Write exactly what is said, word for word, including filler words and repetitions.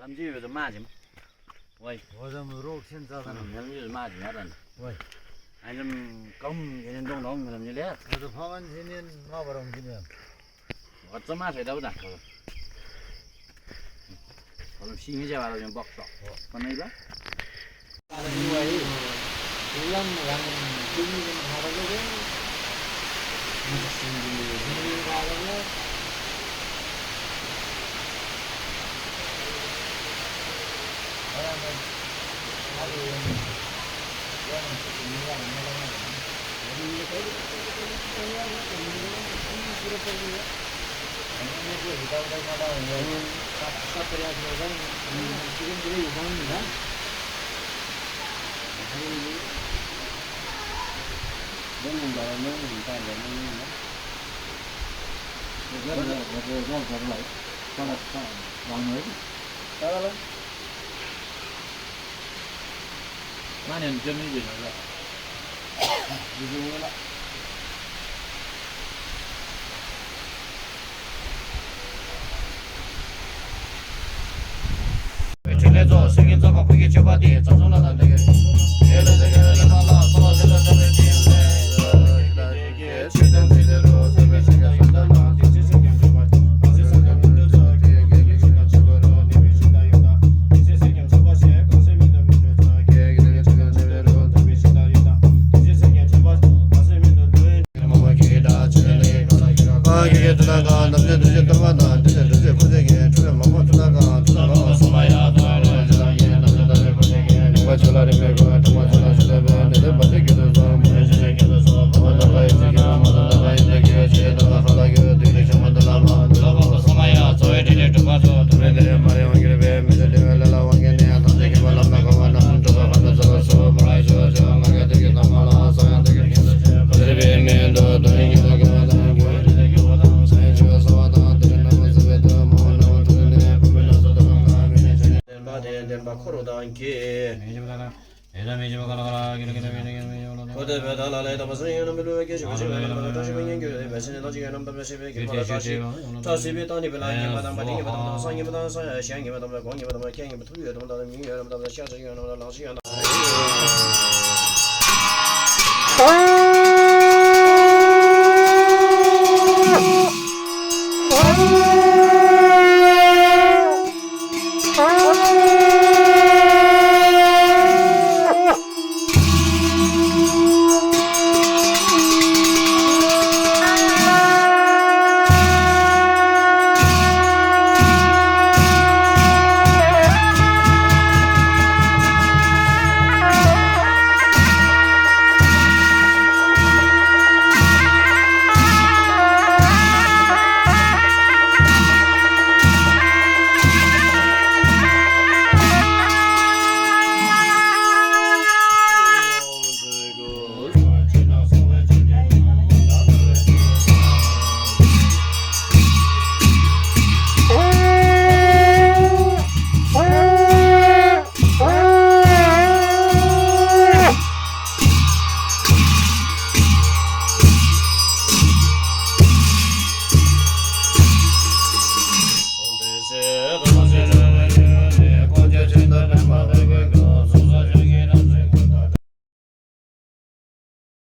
ལམ་འདི་ཡོད་དོ་མ་ཅིམ། ཝའི། འོ་ཙམ་རོགས་ཆེན་ཙག་ཙམ། ཉམས་ཉེས་མ་ཅིག་ཡར་ར་ནི། ཝའི། ཨ་ནི་གང་ཡིན་ནི་འདོང་ལོང་ཉམས་ཉེས་ལས། ང་ཚོ་ཕ་མ་འཛིན་ནས་མ་བར་འོང་གི་མེད། འོ་ཙམ་མ་ཧྲེ་ད་བུ་ད་ཁ། ཁོ་ལ་ཤི་ངེས་བྱ་བ་ལ་ཡོང་བག་སོགས་ཁོ་ནི་ལ།